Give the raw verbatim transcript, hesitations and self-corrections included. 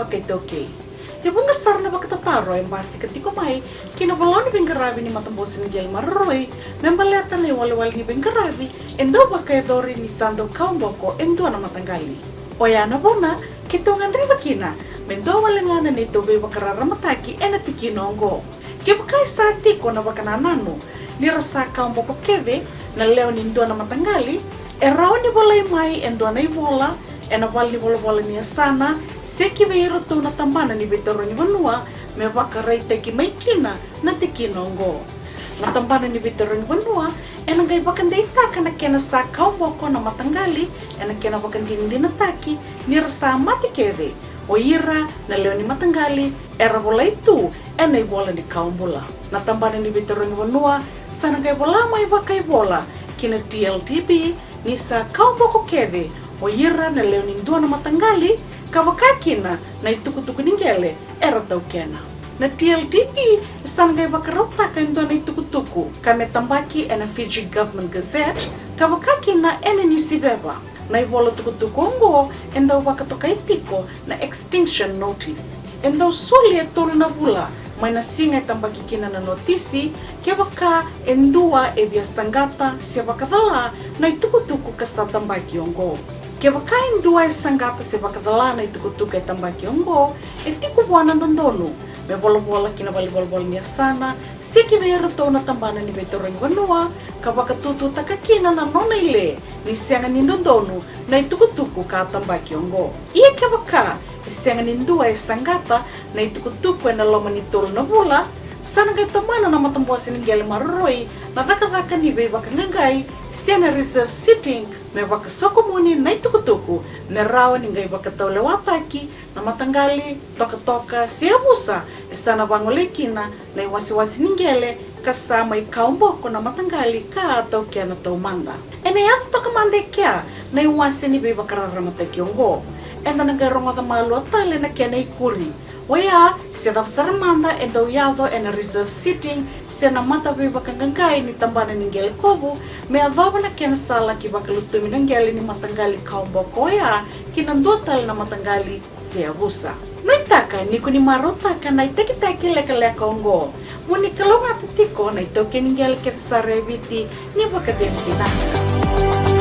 kei taukei. E vuqa sara na vakatataro e basika tiko mai ki na volau ni veiqaravi ni matabose ni qele maroroi me baleta na iwalewale ni veiqaravi e dau vakayacori ni sa dau kawaboko e dua na mataqali. Oya na vuna keitou gadreva kina me dua wale ga na neitou veivakararamataki ena tikina oqo. Kevaka e sa tiko na vakanananu ni ra sa kawaboko kece na lewe ni dua na mataqali, e rawa ni volai mai e dua na ivola ena vale ni volavola ni yasana se ki vei iratou na tabana ni veitarogi vanua me vakaraitaki mai kina na tikina oqo. Na tabana ni veitarogi vanua ena qai vakadeitaka na kena sa kawaboko na mataqali ena kena vakadinadinataki ni ra sa mate kece o ira na lewe ni mataqali era volai tu ena ivola ni kawa bula. Na tabana ni veitarogi vanua sa na qai vola mai vakaivola ki na T L T B ni sa kawaboko kece o ira na lewe ni dua na mataqali, ka vaka kina na itukutuku ni qele era taukena. Na T L T B e sa na qai vakarautaka e dua na itukutuku ka me tabaki ena Fiji Government Gazette ka vaka kina ena niusiveva. Na ivola tukutuku oqo e dau vakatokai tiko na extinction notice. E dau soli e tolu na vula mai na siga e tabaki kina na notisi kevaka e dua e via saqata se vakacala na itukutuku ka sa tabaki oqo. Kevaka e dua e saqata se vakacala na itukutuku e tabaki oqo, e tiko vua na dodonu me volavola ki na vale ni volavola ni yasana se ki vei iratou na tabana ni veitarogi vanua ka vakatututaka kina na nona ile ni sega ni dodonu na itukutuku ka tabaki oqo. Ia kevaka e sega ni dua e saqata na itukutuku ena loma ni tolu na vula, sa na qai tomana na matabose ni qele maroroi na cakacaka ni veivakaqaqai se na reserve sitting me vakasokomuni na itukutuku me rawa ni qai vakataulewataki na mataqali tokatoka se yavusa e sa na vagolei kina na iwasewase ni qele ka sa mai kawaboko na mataqali ka a taukena taumada. Ena yaco toka mada e kea na iwase ni veivakararamataki oqo. Eda na qai rogoca malua tale na kena ikuri. Oya, se cava sara mada e dau yaco ena reserve sitting se na mata veivakaqaqai ni tabana ni qele kovu me yacova na kena sa laki vakalutumi na qele ni mataqali kawaboko oya ki na dua tale na mataqali se yavusa. Nuitaka ni ko ni marautaka na itakitaki lekaleka oqo. Mo ni kalougata tiko na itaukei ni qele kece sara e Viti. Ni vakacegu vinaka.